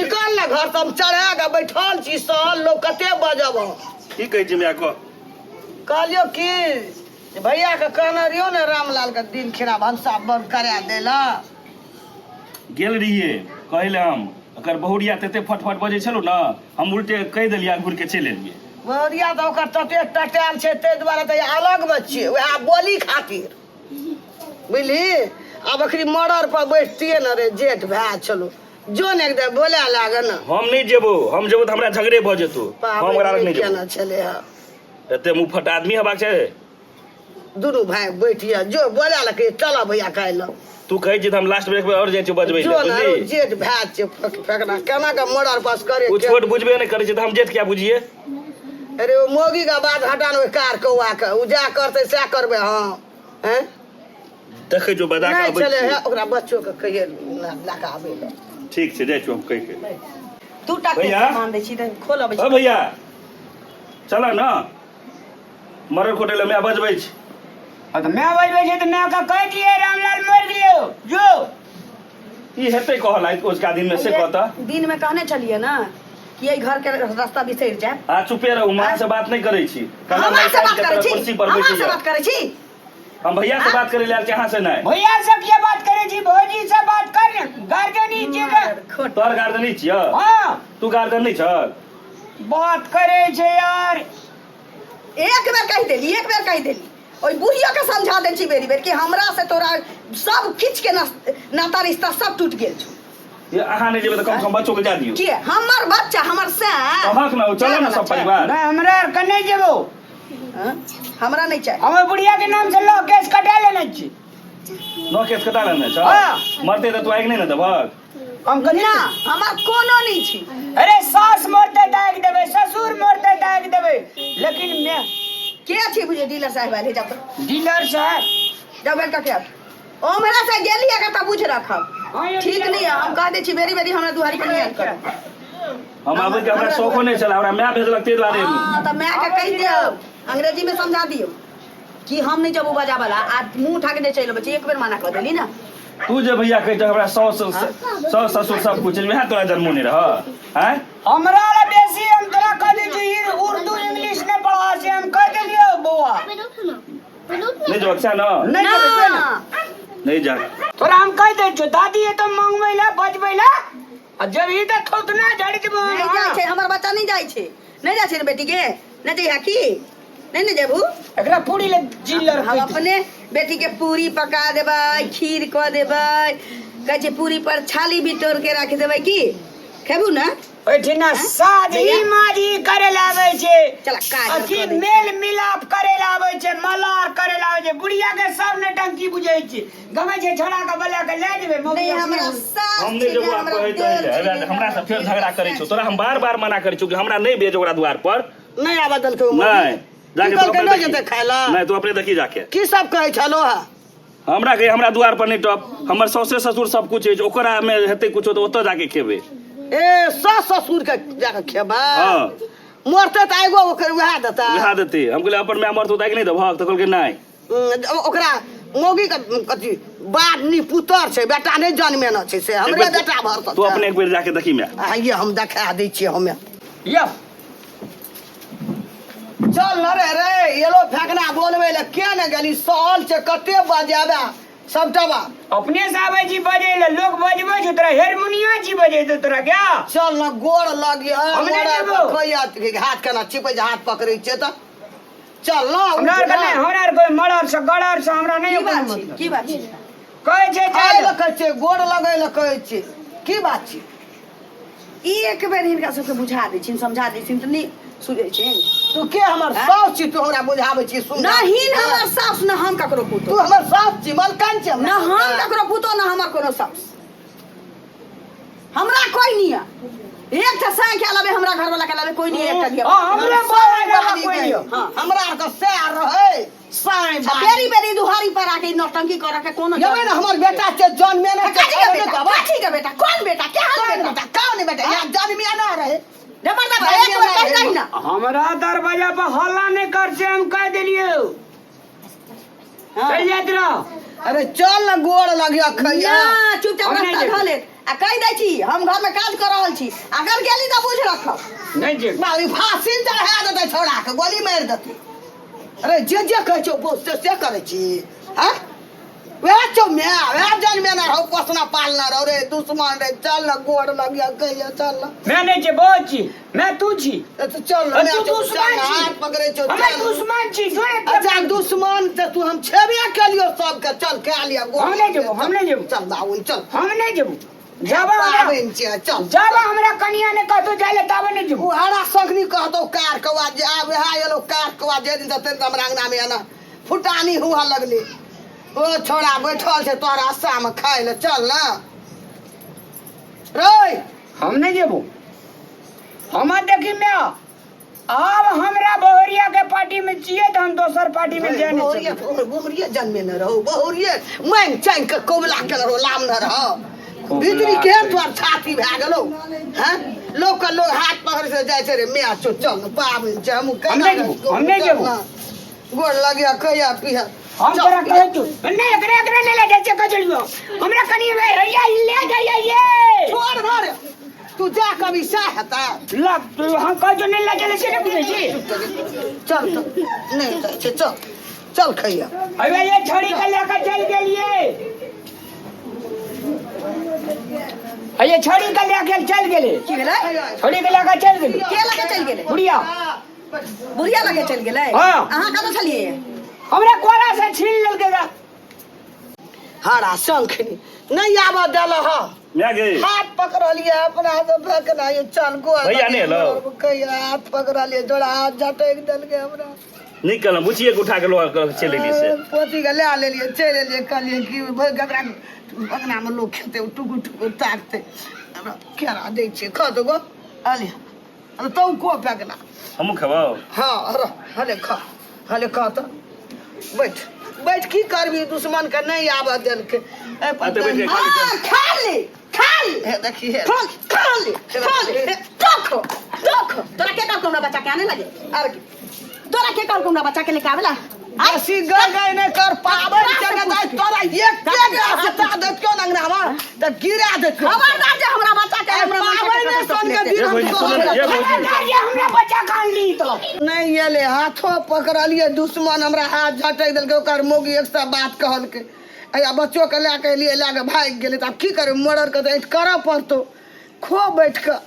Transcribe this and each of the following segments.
निकल ना घर से, हम चढ़ा के बैठल छी, सहल लोग कते बजब। की कहै छी माय कह? कहलियो कि जे भैया के कहने रहियो ने रामलाल के दिन खिना भनसा बंद करा देला। गेल रहियै कहै लए हम, ओकर बहुरिया तते फटफट बजै छलौ ने, हम उल्टे कहि देलियै आ घुरि के चलि एलियै। बहुरिया तऽ ओकर तते टटायल छै, ताहि दुआरे तऽ अलग मे छियै, वएह बोली खातिर, बुझली? आब अखनी मर्डर पर बैठतियै ने रे, जेठ भए छलो जो ने एकदम बोले लागे ने। हम नहि जेबो, हम जेबो तऽ हमरा झगड़े भऽ जेतौ, हम ओकरा लग नहि जेबो। केना छलै हँ? एते मुँहफट आदमी हेबाक छै। दुनू भाय बैठिया जो बोले लगे, चल भैया काल्हि। तू कहै छी तऽ हम लास्ट में एक बेर आओर जाइ छी बजबै जो लए, ने बुझली? जेठ भए छै फेकना, केना के मर्डर पास करे। ओ छोट बुझबे नहि करै छै तऽ हम जेठ किया बुझिए? अरे ओ मौगी के बात हटा ने, ओहि कार कौआ के, ओ जा करतै सएह करबै हम। हैं देखै जो बजा के नहि अबै छलै छी। हे, ओकरा बच्चो के कहिए लए कऽ आबै लए। ठीक छै, जाइ छी हम कहि के। दू टा के भैया? सामान दै छी तऽ खोल अबै ओ छी। भैया, चल ने मरड़ कोटे लए, माय बजबै छै। हाँ तऽ माय बजबै छै तऽ मायके कहि दियै रामलाल मरि गेलौ जो। ई हेतै कहल आइ ओझका दिन में से कहता? दिन में कहने छलियै ना कि एहि घर के रास्ता बिसरि जाय। आ चुपे रहू, माँ से बात नहीं करै छी। हमरा से बात करै छी? कुर्सी पर हमरा बैठि से जाउ। बात करै छी? हम भैया से बात करे ले आयल छी, अहाँ से नहीं। भैया से किया बात करे छी? भौजी से बात कर ने, गार्जियन ही छी के। खोट। तोहर गार्जियन नहीं छिय? हाँ। तू गार्जियन नहीं छल? बात करे छे यार। एक बेर कहि देली, एक बेर कहि देली, ओहि बुढ़ियो के समझा दै छी बेरी बेर कि हमरा से तोरा सब किछ के नाता रिश्ता सब टूट गेल छौ। ये अहाँ नहीं जेबै तऽ कम से कम बच्चो के जा दियौ। के हमर बच्चा हमर से अहाँक ने, चलो ने सब परिवार। नहीं, हमरा आर के नहीं जेबो। हाँ? हमरा नहीं चाही। हमर बुढ़िया के नाम से लो केस कटा लेने छी। नो केस कटा लेने छ? हाँ। मरते तऽ तू आगि नहीं ने देबहक? हम कथी? ना, हमर कोनो नहीं छी। अरे सास मरते दाग देबै, ससुर मरते दाग देबै, लेकिन मैं के छी बुझे डीलर साहब आले जाओ तो। डीलर साहब जाओ बैठ के आओ। ओ हमरा से गेली अगर त बुझ रखब। हाँ, ये ठीक डीलर नहीं है, हम कह दै छी बेरी बेरी हमरा दुआरी पर नहीं आयल करू। हम आबै के हमरा शौको नहीं छल, हमरा माय भेजलक ताहि दुआरे एलहुँ। हाँ, त माय के कहि दियौ, अंग्रेजी में समझा दियौ कि हम नहीं जब बजा वाला आ मुंह उठा के नहीं चलि अबै छी, एक बेर मना कऽ देली ना। तू जे भैया कहै छ हमरा साउस साउस ससुर सब कुछ, वएह तोरा जन्मो नहीं रह? आँय हमरा ला बेसी हम तोरा कह दै छी, ई उर्दू इंग्लिश नहीं पढ़ा से हम कह देलियौ बौआ। नहीं जेबक सएह ने? नहीं जेबै से ने। नहीं जा। तोरा हम कह दै छियौ, दादी एतऽ मंगबै ला बजबै ला आ जब ई तऽ थोतना झड़ि देबौ हम। नहीं जाइ छै हमर बच्चा, नहीं जाइ छै, नहीं जाइ छै ने बेटी के, नहीं जइहा की नहीं ने जेबू? एकरा पूरी ले जिलर। हम अपने बेटी के पूरी पका देबै, खीर कऽ देबै, कहै छै पूरी पर छाली भी तोड़ के राखि देबै, की खेबू ना? ओहिठिना शादी माजी करे ला आबै छै। चल, काज अथी कऽ दै। मेल मिलाप करे ला आबै छै, मलार करे ला आबै छै। बुढ़िया के सब नटंकी बुझै छै, गमै छै छोड़ा के बोला के ले जेबै मौगी नहीं अपने। हमरा सास हम नहि छै जेबो ने, आब हमरा कहै देर तहि छै लए। ने, हमरा से फेर झगड़ा करै छौ तोरा, हम बार बार मना करै छौ कि हमरा नहि भेज ओकरा द्वार पर। नहि आबऽ देलकै ओ मौगी। नहि जाके की तू कहलकै अपने नहि देखी। जेतै खाय लए? नहि, तू अपने देखी जाके। की सब कहै छलो हँ? हमरा के हमरा द्वार पर नहीं टप, हमर सौसे ससुर सब कुछ अछि, ओकरा में हेतै कुछो तऽ ओतऽ जाके खेबै। ए सास ससुर के जाके खेबै? हाँ। मरतै तऽ आगो ओकर उएह देतै। उएह देतै। हम कहलियै अपन माय मरतौ तऽ आगि नहि देबहक? तऽ कहलकै नहि। ओकरा मौगी के कथी बाप नी पुतर छै, बेटा नहि जन्मेने छै, से हमरे बेटा भर तू अपने एक बेर जाके देखी माय। आइए हम देखा दै छियै हमे। यौ चल न रे रे, एलो फेकना बोलबै ले के ने गेली, सहल छै कते बजाबे सबटा बा। अपने से आबै छी बजै ले, लोग बजबै छौ तोरा, हारमोनिया छी बजै छौ तोरा क्या? चल न गोड़ लगिय। हम नहि जेबौ। हाथ केना चिपै छै, हाथ पकड़ै छै तऽ चल न। हमरा आरके नहि, हमरा आरके कोइ मरर से गड़र से हमरा नहि की बात कोनो छै? मतलब। की बात छै? कहै छै खाय चल। लए कहै छै, गोड़ लगै लए कहै छै, की बात छै? एक बेर हिनका सबके बुझा दै छिन, समझा दै छिन तऽ नहि सुझै छिन। तू के हमर आँय? साउस छी, तू हमरा बुझाबै छी? सुन नहीं हमर साउस न हम ककरो तू पुतोह। हमर साउस छी, मलकन छी न हमरा। हम ककरो पुतोह, न हमर कोनो साउस, हमरा कोई नहीं है। एक टा साय के अलावे हमरा घर वाला के अलावे कोई नहीं है, एकटा धिया। हाँ, हमरे बाबा के कोई नहीं। हाँ, हमरा आरके सएह रहै साय आ बेरी बेरी दुहारी पर आके ई नौटंकी करे के कोनो जेबै ने, हमर बेटा छै जन्मे ने काची के बेटा, काची के बेटा, कौन बेटा, के हाल कौन बेटा? बेटा, कौन बेटा यहाँ जन्मे ना रहे। रे मर्दा भाई, एक बार कह दही ना। हमरा दरवाजा पर हल्ला नहीं कर से हम कह दिलियो। हाँ। चल जात रहो। अरे चल ना, गोड़ लगिया खैया। ना चुपचाप हम नहीं रास्ता जेबै। धऽ ले। आ कहि दै छी हम घर में काज कर रहल छी, अगर गेली तऽ बुझ रखब। नहीं जे बाबी फांसी चढ़ा देतै छौड़ा के, गोली मारि देतै। अरे जे जे कहै छौ बो से से करै छी। हाँ वएह छौ माय, वएह जन्मेने रहौ, पोसना पालना रहौ रे दुश्मन रे। चल न गोड़ लगिया कहिया, चल न। मैं नहीं छे बहुत छी, मैं तू छी। ए तो चल न, अरे माय तू छौ, चल दुश्मन न, छी। हाथ पकड़ै छौ, हमें चल। दुश्मन छी जोरे। अच्छा दुश्मन तऽ तू हम छेबे केलियो सबके, चल कए लिया गोड़। हम नहि जेबौ, हम नहि जेबौ। चल बाबू चल। हम नहीं जेबू, जाबा हमरा पाबनि छियै, चल। जाबा हमरा कनिया ने कहतो जाय ले ताबे नहीं जेबू। ओ हरा सखनी कहतो कार कौआ जे आब वएह एलो कार कौआ जे दिन तक हमरा अंगना में एना फुटानी हुआ लगली। ओ छोड़ा बैठल छै तोरा आशा में खाय ले, चल ना रे। हम नहीं जेबू। हम देखी में आब हमरा बहुरिया के पार्टी में छियै तऽ हम दोसर पार्टी में जाय नहीं बहुरिया सकबै। बहुरिया जन्मे न रहो, बहुरिये मांग चांग के कबला के रहो, लाम न रहो। कबला भीतरी केहन के। तोहर छाती भए गेलौ हैं? लोक के लोग हाथ पकड़ से जाइ छै रे मियाँ चो, चल न, पाबनि छै, हमहूँ हम नहि जेबौ, हम नहि जेबौ। गोड़ लगिया कहिया पिया। हम चल, तोरा कहै छौ नहि, एकरा एकरा नहि ले जाइ छै कजलियो, हमरा कनि हैया ले जाइए ये। छोड़ धर तू जा, कभी सह हेता ल तू, हम कहै छौ नहि ले जाइ से नहि बुझै छी। चल चल, नहि जाइ छै, चल चल खैया। अबे ये छड़ी के लए के चलि गेलियै, ये छड़ी के लए के चलि गेलै। की भेलै? छड़ी के लए के चलि गेलै। के लऽ के चलि गेलै? बुढ़िया। बुढ़िया लऽ के चलि गेलै? हाँ। अहाँ कतऽ छलियै? हमरा कोरा से छीन लेलकै गा। हरा शंखनी नहीं आबऽ देल ह। माय गे। हाथ पकड़लिए अपना से फेंकना ये, चल गोड़। भैया नहि एलौ? कहिया हाथ पकड़लिए, जोड़ा हाथ झटकि देलकै हमरा। नीक कहलहुँ, बुचिए के उठा के लऽ के चलि एलियै से। पोती के लए लेलिए, चलि एलिए। कहलिए कि भरि ककरा अंगना में लोग खेतै, ओ टुकुर टुकुर ताकतै। हमरा केरा दै छियै, खा तो गो अले अरे तौ को फेंकना। हमहूँ खेबौ। हाँ अरे हले खा, हले खा। तऽ बैठ बैठ, की करबी, दुश्मन के नहीं आबऽ देलकै। ए पर अते बैठ के खा। हाँ, खा ले खा ले। हे देखी हे। खा खा ले खा ले। रखो रखो, तोरा के कहलको हमरा बच्चा के आने लगे? अरे तोरा के कहलको हमरा बच्चा के लेके आवेला? बेसी गई नहीं कर पाबनि चले दाइ तोरा एक के हटा देतियौ ने अंगना में तऽ गिरा देतियौ। खबरदार जे हमरा बच्चा के हमरा पाबनि सन के दिन ये हम भौजी, सुनू ने, ये भौजी। खबरदार जे हमरा बच्चा के आनली तऽ। नहीं एलै, हाथो पकड़लियै, दुश्मन हमरा हाथ झटकि देलकै। ओकर मौगी एक सए बात कहलकै। अया बच्चो के लए के एलियै, लए के भागि गेलै। तऽ आब की करबै? मर्डर के तऽ करऽ पड़तौ। खो बैठ कऽ।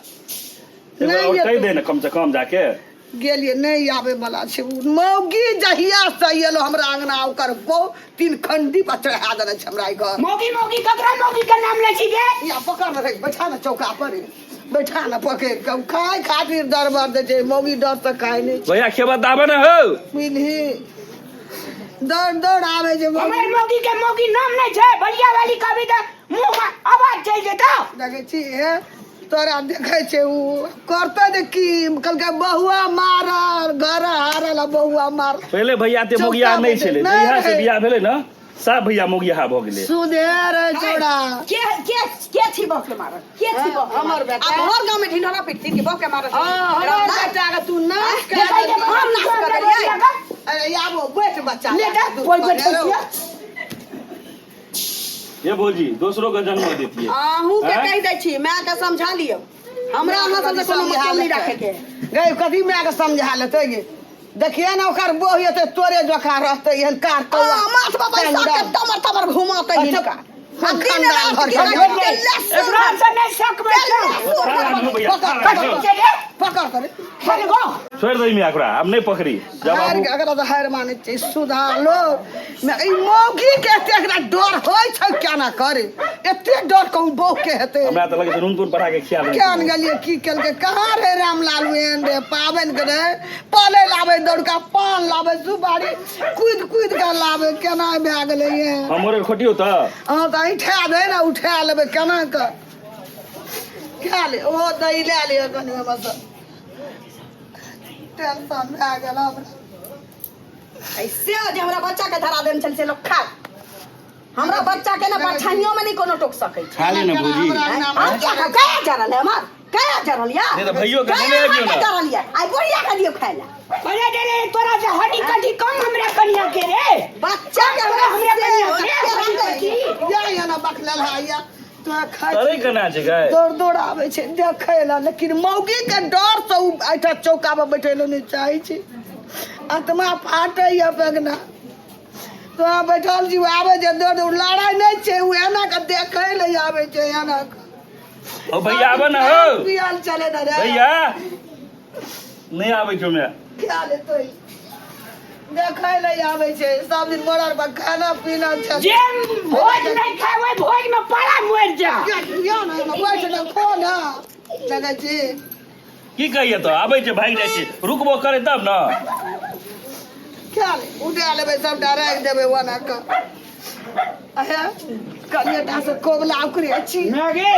एगो नहि और कहि एतौ। दे ने कम से कम जाके। गेलियै, नहि आबै वाला छै ओ मौगी। जहिया से एलो हमरा अंगना, ओकर बहु तीन खंडी पर चढ़ा देने छै हमरा ई घर। मौगी मौगी, ककरा मौगी के नाम लै छी गे? या पकड़ ने रे, बैठा ने चौका पर रे, बैठा ने पकड़ के। ओ खाय खातिर दरबर दै छै मौगी, डर से खाय नहि छै। भैया खेबा तऽ आबे ने हौ। बुझली, दौड़ दौड़ आबै छै मौगी। हमर मौगी के मौगी नाम नहि छै, बलिया वाली कहबी तऽ मुंह में आवाज चलि जेतौ। देखै छी हे, तोरा देखै छै ओ करतै जे की कहलकै बहुआ मारल घर हारल आ बहुआ मारल। पहिले भैया ते मोगिया चौका नहि में छलै, नहि जहिया से रहै। बियाह भेलै ने, साफ भैया मोगिया भऽ गेलै। सुधे रे चौड़ा। के के के छी बहू के मारल? के छी बहू के हमर मारल? बेटा। आ भर गांव में ढिंढोरा पिटथिन कि बहू के मारल? हाँ, हमर बेटा के तू नाश कए देखै देलही। जे हम नाश कऽ देलियै। अरे आबो बैठ बच्चा। ले जा, कोइ बैठल छियै? ये भौजी, दोसरो के जन्म देतियै। अहूँ के आँय? कहि दै छी, माय के समझा लियौ, हमरा अहाँ सबसे कोनो मतलब नहीं रखे के। गई कथी माय के समझा लेतै गे? देखिए ने, ओकर बोह एतै तोरे जोखा रहतै एहन कार कौआ। आ, माथ पर बैसा के तमर तमर घुमाते अच्छा, हिनका। आ दिन खंडाल रात भर गिरा के। के लहसुन एकरा से नहि सकबै के चल। लहसुन। खा लागू भैया, खा पकड़, लागू। चल रे, पकड़ करे। चल गो। छोड़ि दही मियाँ ओकरा, आब नहि पकड़ी जब हार आबू। के अगर तऽ हार मानै छै सुधार लो। ई मौगी के एते एकरा डर होइ छै, केना करे एते डर कहूँ बहू के हेतै? हमरा तऽ लगै छै नून तून पटा के खिया देने। केन गेलियै, की केलकै, कहाँ रे रामलाल? एहन रे पाबनि के रे पले लाबै, दौड़का पान लाबै, सुपारी कुदि कुदि के लाबै, केना भए गेलै एहन? हमर खोटियो तऽ अहाँ तऽ ऐठा दे ने, उठा लेबै केना कऽ। खा ले, ओहो दही लए लिअ कनि। ओहिमे सँ टेंशन भए गेल हमरा। ऐसे जे हमरा बच्चा के धरा देने छल से लोग खा, हमरा बच्चा के ना परछाइयों में नहीं कोनो टोक सकै छै। खा ले ने भौजी। हमरा अंगना हम क्या खाओ? कया जरल है हमर? कया जरल या? नहीं तऽ भैयो के कया नेने अबियौ अहाँके ने। जरल या? आइ बुढ़िया के दियौ खाय ला। अरे रे रे, तोरा से हड्डी कटी कम हमरा कनिया के रे। बच्चा के तोरा हमरा से कनिया के से हड्डी रंगै। कटी। या या ना बकलल है या तोरा खाइ तरे केना छै गै दौड़ दौड़ आबै छै देखै लए लेकिन मौगी के डर से ओ एहिठाम चौका पर बैठै लए नहि चाहै छै आत्मा फाटैया बगना तोरा बैठल छी ओ आबै छै दौड़ दौड़ लड़ाइ नहि छै ओ एना के देखै लए आबै छै एना के ओ भैया आबऽ ने हौ पियल चले ने रे भैया नहि आबै छौ हमरा खा लेतै देखै लए आबै छै सब दिन मरल पर खाना पीना छै जे भोज नहीं खाए ओहि भोज में पाला मर जा या ना ना बैठ ना खो ना देखै छी की कहिए तो आबै छै भागि जाइ छै रुकबो करे तब ने खा ले उठा लेबै सबटा राखि देबै ओना कऽ अहे कनिएटा से कोबला ओकरे छी गे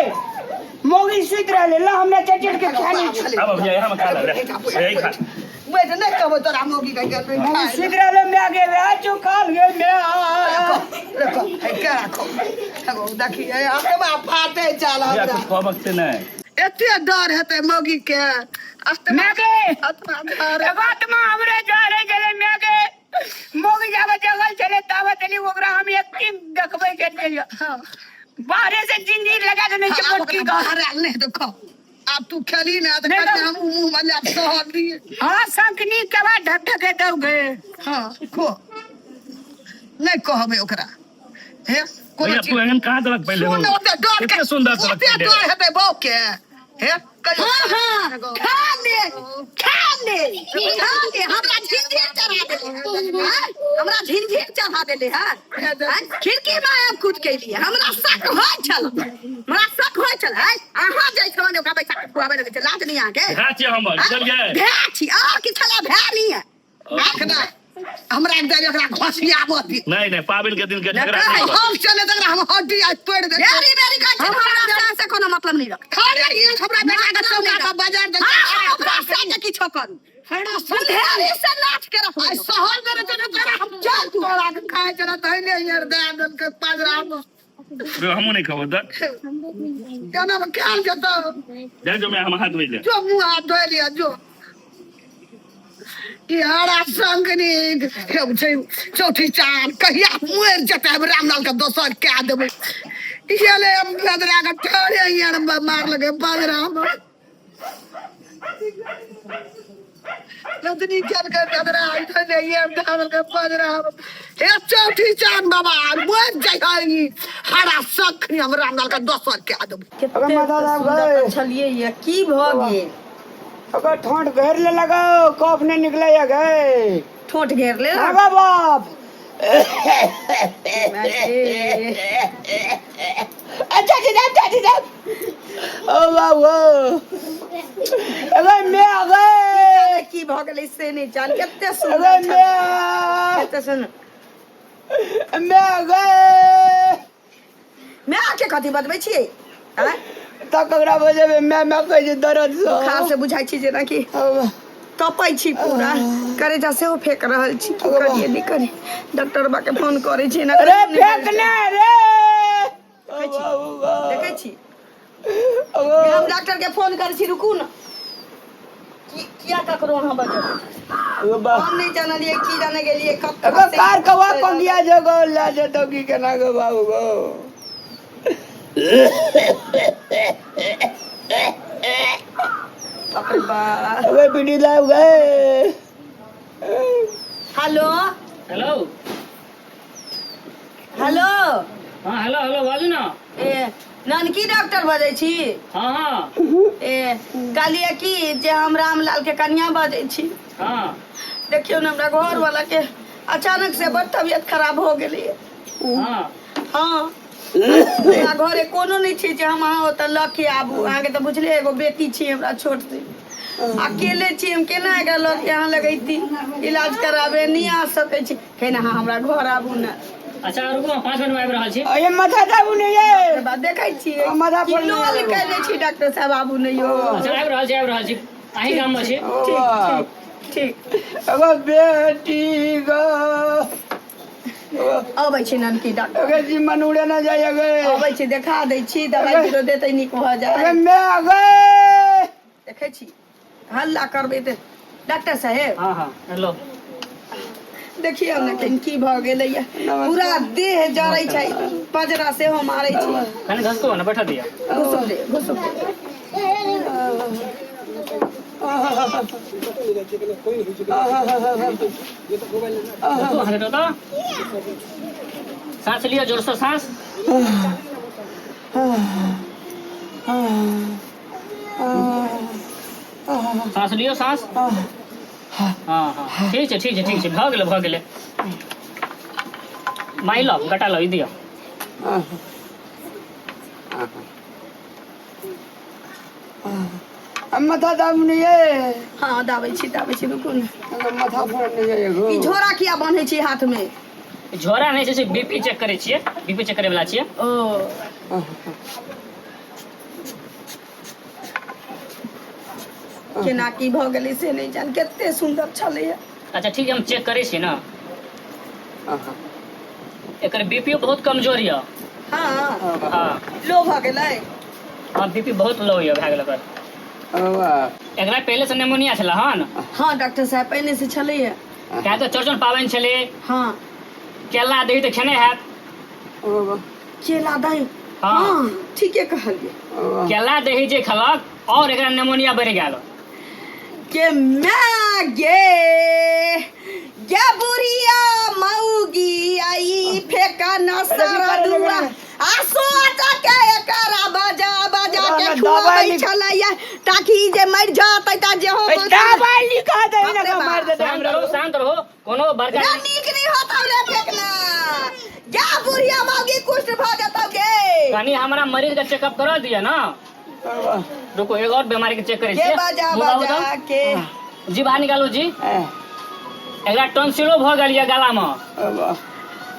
मोगी सुति रहले ला हमरा चचड़ के खानी छी आब भैया यहाँ में खा ले यही खा बैठ नहि कहबै तोरा मौगी के गेल रही मोगी खाय सुति रहले मैं गे वह चुकाल गे मैं रखो है के राखो एगो देखी है आत्मा फाटे चल भैया हमरा कुछ कहबक से नहि एते डर हेतै मौगी के आत्मा मैं गे आत्मा डर एगो आत्मा हमरे जा रहे छले मैं गे मोगी जाबे जगल छले ताबे तली ओकरा हम एक दिन देखबै के लिए हाँ बाहरे से जिंजीर लगा देने छै आब मोटकी ओकरा का बाहर आयल नहि देखो आब तू खेली ना तऽ नहि कनि तऽ- हम मुँह मे लाब सहल दिए हाँ शंखनी के बाद ढक ढके दौगे हाँ खो नहि कहबै ओकरा हे कोनो भैया चीज तू एहन कहाँ देलक पहिले सुन ओते डर के कते सुंदर देलक ओते पहिले डर हेतै बौ के हे कहियो हाँ हाँ खा ले खा ले खा ले हमरा झिंझिर चढ़ा देले हाँ? हमरा झिंझिर चढ़ा देले हाँ हाँ? खिड़की में आब कूद के लिए हमरा शक होइ छल हमरा शक होइ छल है अहाँ जाइ छलहुँ ने ओकरा बैसा के खुआबै लगै छै लाज नहीं अहाँके भै छियै हमर बुझलियै भै छी और की छला भै नहीं है एखना हमरा एक दे ओकरा घसियाबऽ दे नहीं नहीं पाबनि के दिन के झगड़ा नहीं कर। हम चले तकरा हम हड्डी आज तोड़ि देबै बेरी बेरी कहै छै हमरा से कोनो मतलब नहीं रख खाली ई हमरा बेटा के मतलब चौका पर बाजार दे हाँ, हम ओकरा से के किछो करू हेड़ा बुधेरी से नाच के रखबै आई सहल दे रे तोरा हम चल तोरा के खाए चला तहने यार दे दन के पाजरा में रे, हमहूँ नहीं खबर दर केना में खाल जतो जाय जो मैं हम हाथ धोइ ले जो मुंह हाथ धोइ लिया जो ई हरा संगनी हे छै चौथी चार कहिया मरि जेतै हम रामलाल के दोसर कए देबै इहे ले हम बदरा के ठहरे यार मार लगे बदरा में रजनी चल के बदरा धने ये धान के बदरा हे चौथी चांद बाबा मर जाइ ई हरा सखनी हम रामलाल के दोसर कए देबै अगर माथा साहब गए छलियै ये की भऽ गेल अगर ठोंठ घेर ले लगाओ कफ नहीं निकले या गए ठोंठ घेर ले आगा बाप अच्छा जी अच्छा जी ओ बाबू अगर मैं आ गए की भऽ गेलै से नहि जान कते अगर सुन्दर मैं छल कते सुन्दर मैं आ गए माय के कथी बतबै छियै आँय तऽ ककरा बजेबै माय माय कहै छै दर्द सँ बोखार से बुझाइ छी जेनाकि तपै छी पूरा करेजा सेहो फेंक रहल छी की करियै नहि करियै डॉक्टर बा के फोन करै छी एना रे फेंक ने रे देखै छी हम डॉक्टर के फोन करै छी रुकू ने किया ककरो अहाँ बजबै हम नहि जानलियै की जाने गेलियै कब एगो कार कवा कंगिया जो गो ला जे तो की केना गो बाबू गो बाप रे बाप अबे बीड़ी लाव गए हेलो हेलो हेलो हाँ हेलो हेलो बाजू ना ए ननकी डॉक्टर बजै छी हाँ हाँ ए कहलियै की जे हम रामलाल के कनिया बजै छी हाँ देखियौ ने हमरा घर वाला के अचानक से बड़ तबियत खराब हो गेलै हाँ हाँ हमरा घरे कोनो नहि छै जे हम अहाँ ओतऽ लऽ के आबू अहाँके तऽ बुझले एगो बेटी छी हमरा छोट से अकेले छी हम केना एकरा लऽ के अहाँ लगैती इलाज कराबे नहि आ सकै छी फेर अहाँ हमरा घर आबू ने अच्छा रुकू हम 5 मिनट में आबि रहल छी अरे माथा दाबू नहीं ये बात देखै छियै माथा की पर नहि लोल आबू। केने छी डॉक्टर साहब आबू ने यौ अच्छा आबि रहल छी आबि रहल छी अहीं गाम में छी ठीक ठीक ठीक अगो बेटी गो अबै छी ननकी डॉक्टर अगे जीवन उड़े ना जाए अगे अबै छी देखा दै छी दवाइ बीरो देतै नीक भऽ अगे जाए मैं अगे देखै छी हल्ला करबै तऽ डॉक्टर साहेब हाँ हाँ हेलो देखियौ ने कनि की भऽ गेलैया पूरा देह जरै छै पजरा सेहो मारै छै कनि घसको ने बैठऽ दिअ घुसुक दे घुसुक दे घसको हाथ हटो तऽ साँस लिअ जोरसँ साँस साँस लियौ साँस हँ हँ ठीक छै ठीक छै ठीक छै भऽ गेलै भऽ गेलै माइ लऽ गटा लऽ ई दिअ माथा दाबू नहीं ये हँ दाबै छी दाबै छी रुकू ने माथा फोड़ नहीं ये एगो ई झोरा किया बान्है छी हाथ मे झोरा नहि छै से बीपी चेक करै छियै बीपी चेक करै वला छियै ओ केना की भऽ गेलै से नहि जान कते सुन्दर छलैया अच्छा ठीक है हम चेक करै छी ने एकर बीपी बहुत कमजोर यऽ हँ हँ लो भऽ गेलै हँ बीपी बहुत लो यऽ भए गेल एकर एकरा पहिले से निमोनिया छलै हन हँ डॉक्टर साहब पहिने से छलैया किया तऽ चौड़चन पाबनि छलै हँ केला दही तऽ खेने हैत केला दही हँ। हँ ठीके कहलियै केला दही जे खेलक और एकरा निमोनिया बढ़ि गेल के मैं गे गे बुढ़िया मौगी आई फेका न सरदुआ आ सोच के एकरा बजा बजा के खुआबै छलैया ताकि ई जे मरि जातै त जे हो दवाई लिखा दे बाप रे ना मार दे शांत रहो शांत रहो कोनो बड़का रे नीक नहीं होतौ रे फेकना गे बुढ़िया मौगी कुष्ठ भऽ जेतौ गे कनी हमरा मरीज के चेकअप करा दिअ ना रुको एक और बीमारी के चेक करै के छियै बजा मुँह बाबू बजा तऽ। के जी बाहर निकालू जी एकरा टॉन्सिलो भऽ गेल यऽ गला मे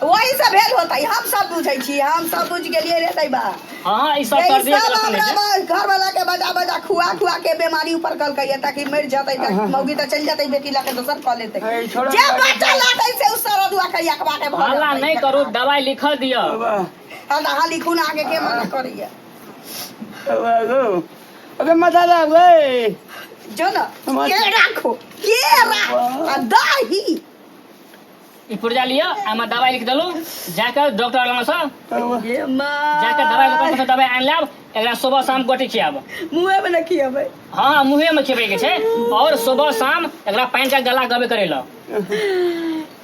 वही से भेल होतै हम सब बुझै छी हम सब बुझ गेलियै रे दैबा हँ हँ ई सब ई सर्दी के सब लक्षण हमरा छै घर वाला के बजा बजा खुआ खुआ के बीमारी ऊपर कलकै ताकि मरि जतै तऽ मौगी तऽ चलि जतै बेटी लऽ के दोसर कऽ लेतै ए, छोड़ो जे बच्चा लागै से उ सरदुआ के यकबा के भऽ हल्ला जेतै। नहि करू दवाई लिख दिअ हँ तऽ अहाँ लिखू ने आगे के मना करैया अबे माथा दाब गए जो न के राखो के राख आ दही ई पुर्जा लिअ एहिमे दवाई लिख देलहुँ जाकऽ डॉक्टर लगसँ ये माँ जाकऽ दवाई दुकान से दवाई आनि लाब एकरा सुबह शाम गोटी खियाब मुँहे में न खियेबै हँ मुँहे में खियबै के छै और सुबह शाम एकरा पानि के गला गबे करै लए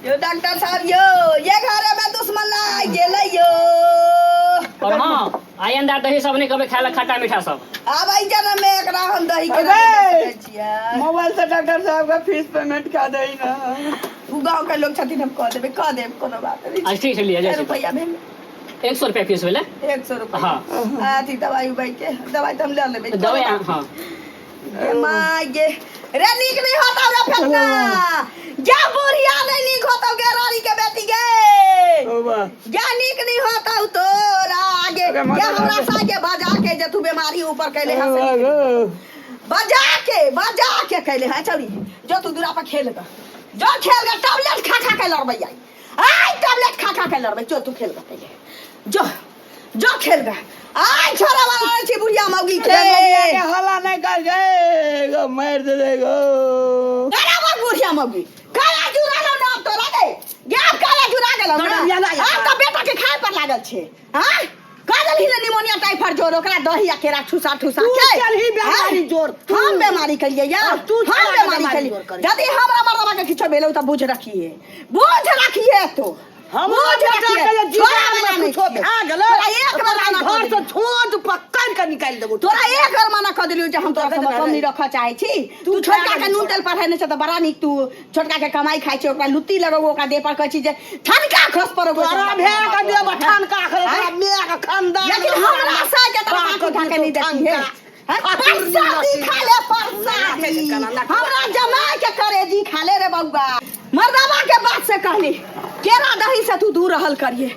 यो डॉक्टर साहब यो ये घरे में दुश्मन लाग गेलै यो और हँ आइंदा दही सब नहि कहबै खाय लए खट्टा मीठा सब आब एहि जन्म में एकरा हम दही के अरे! नहि दऽ सकै छियै मोबाइल से डॉक्टर साहब का फीस पेमेंट कर दे ना उ गाँव के लोग छथिन हम कह देबै कह देब कोनो बात नहि अच्छा ठीक छै लिअ जाइ छी रुपैआ भेल 100 रुपया फीस भेलै 100 रुपैआ हाँ। अथी दवाई उवाई के दवाई तऽ हम लऽ लेबै दवाई हँ गे माय गे रे नीक नहीं होता रे फेकना जा बुढ़िया नहीं नीक होता गे रानी के बेटी गे गे नीक नहीं होता तोरा गे अरे गे माता हमरा सागे बजा के जे तू बीमारी ऊपर कैले हस बजा के कैले है चौरी जो तू दूरा पर खेल गा जो खेल गा टैबलेट खा खा के लड़बै आई आई टैबलेट खा खा के लड़बै जो तू खेल गा पहिले जो जो खेल गा आई छोरा वाला छी बुढ़िया मौगी के हल्ला नहीं कर गए गो मार दे दे गो काला बड़ बुढ़िया मौगी काला जुड़ा लो नाम तोरा गे गैप काला जुड़ा गेलो तोरा बियाह ना आब तऽ बेटा के खाय पर लागल छै हां कह देलही ने निमोनिया टाइफाइड जोर ओकरा दही आ केरा ठुसा ठुसा तू के चलही बेमारी हैं? जोर, तू। हम बेमारी करिए यार हाँ, तू हम चला के बेमारी बेमारी करिए जोर करी। यदि हमरा मर्दवा के किछो भेलै तऽ बुझ रखिए बुझ रखिए तो हमरा बुझ बेटा रखिए के जे छोड़ा जीवन वाला में नहीं कुछो छियै। भए गेलै तोरा एक बेर तोरा मना कऽ घर से देलियौ। छोट पकड़ के निकालि देबो तोरा एक बेर मना कऽ देलियौ जे हम तोरा देखैत से कम रहै। नहीं रखऽ चाहै छी तू तू छोटका खा के नून तेल पढ़ेने छै तऽ बड़ा नीक तू छोटका के कमाई खाइ छै ओकरा लुत्ती लगबो ओकरा देह पर कहै छी जे ठनका खस पड़ो तोरा भए के देब ठनका खस तोरा माय के खानदान लेकिन हमरा से के तोरा बाप आँख उठा के नहीं देखी है परसादी खा ले परसादी हमरा जमाई के करेजी खा ले रे बउआ मर्दवा के बात से कहली केरा दही से तू दूर रहल करिए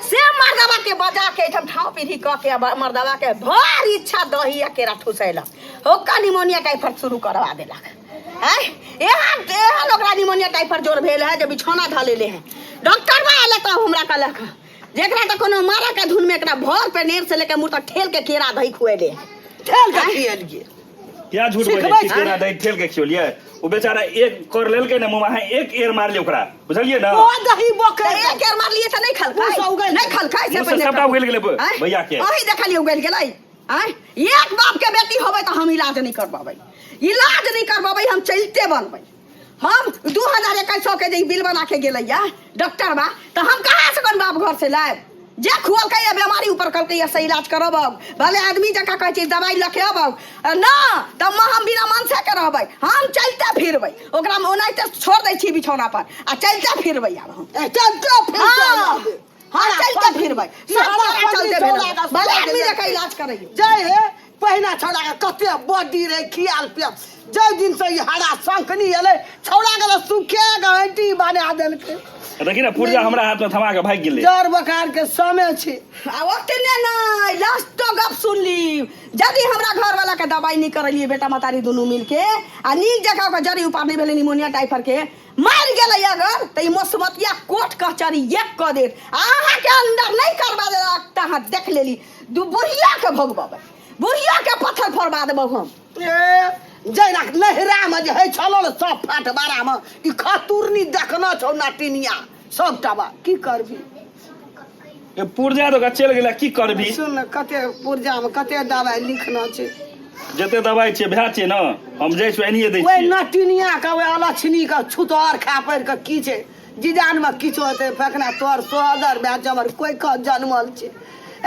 से मर्दवा के बजा के एहिठाम ठाव पीढ़ी कऽ के मर्दवा के भर इच्छा दही आ केरा ठुसेलक ओका निमोनिया टाइफाइड शुरू करवा देलक हैं एहन एहन ओकरा निमोनिया टाइफाइड जोर भेल है जे बिछौना धऽ लेले है डॉक्टर बा आयल तब हमरा कहलक जेकरा तऽ कोनो मारा के धुन में एकरा भर पे नेर से लेके मुँह तक ठेल के केरा दही खुएले है ठेल के खिएलिए क्या झूठ सिखबै बजै छी छै। केरा दही ठेल के खियौलियै ओ बेचारा एक कर लेलकै ने मुँह एक एयर मारलियै ओकरा बुझलियै ने ओ दही बोके तऽ एक बेर मारलियै तऽ नहि खलकै मुँहसँ उगलि नहि खलकै से मुँहसँ पहिने सबटा उगलि गेलै आँय? भैया के। अहीं देखलियै उगलि गेलै आँय एक बाप के बेटी होबै तऽ हम इलाज नहि करबेबै इलाज नहि करबेबै हम चलिते बनबै हम 2021 के जे ई बिल बना के गेलैया डॉक्टर बा तऽ हम कहाँ से कोन बाप घर से लायब जे खुअलकै या बीमारी ऊपर कलकै या से इलाज करब भले आदमी जकाँ कहै छै दवाइ लऽ के अबौ ना तऽ माँ हम बिना मनसे के रहबै हम चलते फिरबै ओकरा हम ओनाहिते छोड़ दै छी बिछौना पर आ चलते फिरबै आब हम चलते फिरते हाँ, हाँ चलते फिरबै सब तोरा चलते भेल भले आदमी जकाँ इलाज करैयौ जय हे पहिना छौड़ा के कते बॉडी रहे खियाल पियाल जय दिन से ई हरा शंखनी एलै छौड़ा के तऽ सुखे के हड्डी बना देलकै देखी ने पुर्जा हमरा हाथ में थमा के भागि गेलै जर बोखार के समय छै आ ओतने नहि लास्टो गप सुनली यदि हमरा घरवाला के दवाई नहि करेलियै बेटा मतारी दुनू मिलके आ नीक जकाँ ओकर जड़ी उपार नहि भेलै निमोनिया टाइफाइड के मरि गेलै अगर तऽ ई मसमतिया कोर्ट कचहरी एक कऽ देत आ अहाँके अंदर नहि करबा देलक तऽ अहाँ देख लेली दू बुढ़िया के भोगबबै बुढ़िया के पत्थर फोड़बा देबौ हम ए जहिना नहिरामे जे होइ छलो ने सब फाटबारामे ई खतुरनी देखना छौ नटिनिया सबटा बा की करबी ए पुर्जा दऽ के चलि गेलै की करबी सुन ने कते पुर्जामे कते दवाइ लिखना छै जते दवाइ छै भए छै ने हम जाइ छियै एनाहिए दै ओहि छियै नटिनिया के ओहि अलक्षणी के छुतहर खा पड़ि के की छै जीजान मे किछु हेतै फकना तोहर सोहदर भए हमर कोइ के जनमल छै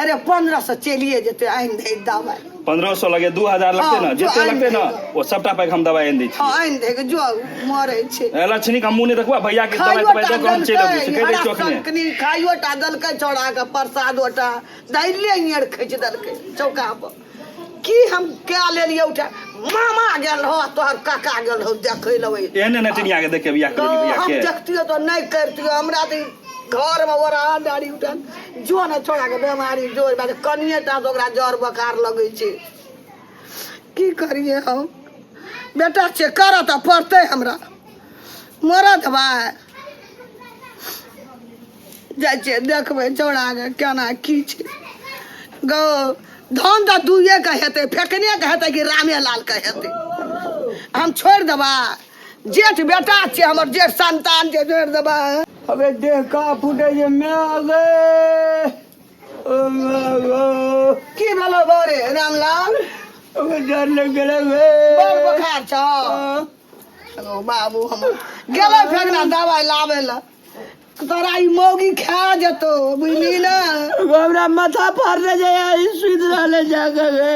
अरे 1500 चलिए जेतै आनि दे दवाइ 1500 लगे 2000 लगतै ने हाँ, जते आनि लगतै ने देबै। ओ सबटा पाइ के हम दवाइ आनि दै हँ छियै आनि दे जो मरै छै ए, लक्ष्मी के हम मुँह नहि देखबा भैया के दवाइ खाइयो तवाइ टा दऽ के हम चलि अबै छी देलकै कहि दै हरा छियौ अखने शंकनी खाइयो टा देलकै चौड़ा के प्रसादो टा दैले नियर खींच देलकै चौका पर की हम कए लेलियै उठा मामा गेल रहो आ तोहर काका गेल रहो देखै लए ओहि एहने नटिनिया के देख के बियाह तो करेली भैया हम के देखतियो तो नहीं करतियो हमरा तो घर में ओरा दाढ़ी उठल जो ने छोड़ा के बेमारी जोर बात कनिए टा से ओकरा जर बोखार लगै छै की करिए हम बेटा छै करऽ तऽ पड़तै हमरा मरत भाय जाइ छियै देखबै चौड़ाके केना की छै गौ धन तऽ दुइए के हेतै फेकने के हेतै कि रामे लाल के हेतै हम छोड़ि देबै जेठ बेटा छियै हमर जेठ संतान छै छोड़ि देबै अबे देह का फूटे जे मैं गे ओ मैं गो की भेलो बरे रामलाल अबे डर लग गेलै गे बड़ बोखार छौ ओ बाबू हमर गेलै फेकना दवाइ लाबै लए तोरा ई मौगी खा जेतो बुझली ने हमरा माथा फाड़ने जाय ई सुति रहले जाके गे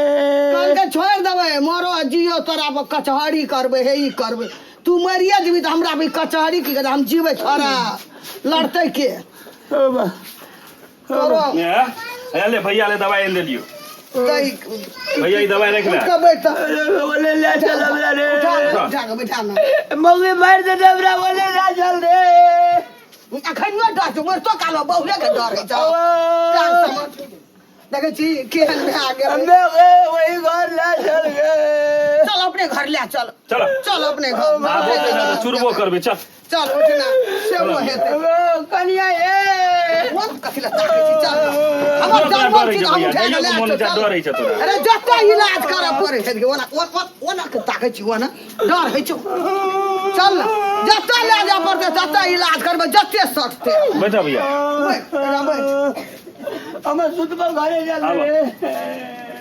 कहलकै छोड़ि देबै मरो आ जियो तोरा पर कचहरी करबै हे ई करबै तू मरिए जेबी तऽ हमरा भी कचहरी की करबै हम जीबै थोड़ा लड़तै के ओ बा तोरो ए, ले भैया ले दवाई आनि देलियौ तै भैया ई दवाई राखि ले उठ कऽ बैठ तऽ। बोले ले चल हमरा रे उठा ने, उठा कऽ बैठा ने मौगी मार दे हमरा बोले ले चल रे अखनियो डर छौ मरतो काल बहुरे के डर होइ छौ काल समझ। देखै छी केहन भए गेल हमे गे वही घर ले चल गे चल अपने घर ले चल चल चल अपने घर आबो के ना तऽ चुरबो करबै चल चल उठना सेहो हेतै कनिया ए मोन कथी लए ताकै छी चल हमर तोरा जन्मल डर छी होइ तऽ छौ हम भैया, उठा कऽ जाइयो लए के मोन चल। डर होइ छौ तोरा। अरे जते इलाज करऽ पड़ै छै ओना ओना के ताकै छी ओना डर होइ छौ चल ने जते लए जाय पड़तै तते इलाज करबै जते सटतै बैठा भैया बैठ एकरा बैठ हमर सुतबो घरे चल आबऽ। रे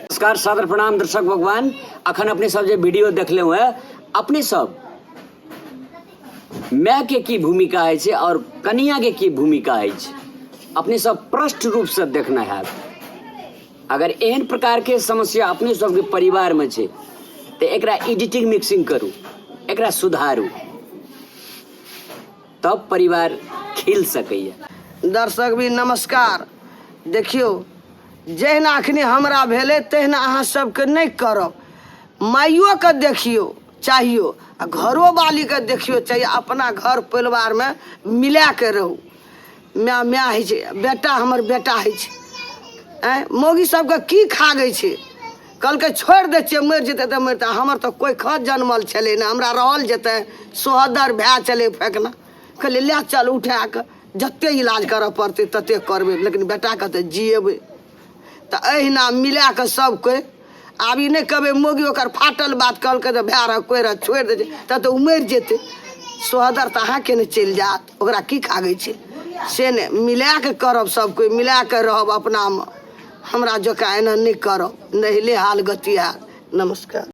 नमस्कार सादर प्रणाम दर्शक भगवान अखन अपने सब जे वीडियो देखले हुए अपने सब मायके की भूमिका होइ छै आओर कनियाके की भूमिका होइ छै अपने सब प्रष्ट रूपसँ देखना हैत अगर एहन प्रकारके समस्या अपने सबके परिवारमे छै तऽ एकरा एडिटिंग मिक्सिंग करू एकरा सुधारू तब परिवार खिल सकैए दर्शक भी नमस्कार देखियौ जहिना अखनी हमरा भेलै तहिना अहाँ सबके नहि करब माइयोके देखियौ चाहियो आ घरो वालीके देखियौ चाहिए अपना घर परिवारमे मिलाके रहू माय माय होइ छै बेटा हमर बेटा होइ छै आँय मौगी सबके की खागै छै कहलकै छोड़ि दै छियै मरि जेतै तऽ मरतै हमर तऽ कोइ खत जनमल छलै ने हमरा रहल जेतै सोहदर भए छलै फेकना कहलियै लए चल उठा कऽ जतेक इलाज करऽ पड़तै ततेक करबै लेकिन बेटाके तऽ जियेबै तऽ एहिना मिला कऽ सब कोइ आब ई नहि कहबै मौगी ओकर फाटल बात कहलकै तऽ भाय रह कोइ रह छोड़ि दै छै तब तऽ ओ मरि जेतै। सोहदर तऽ अहाँके नहि चलि जायत, ओकरा की खागै छै से नहि। मिला कऽ करब सब कोइ, मिला कऽ रहब अपनामे, हमरा जकाँ एना नहि करब, नहिले हाल गति हैत। नमस्कार।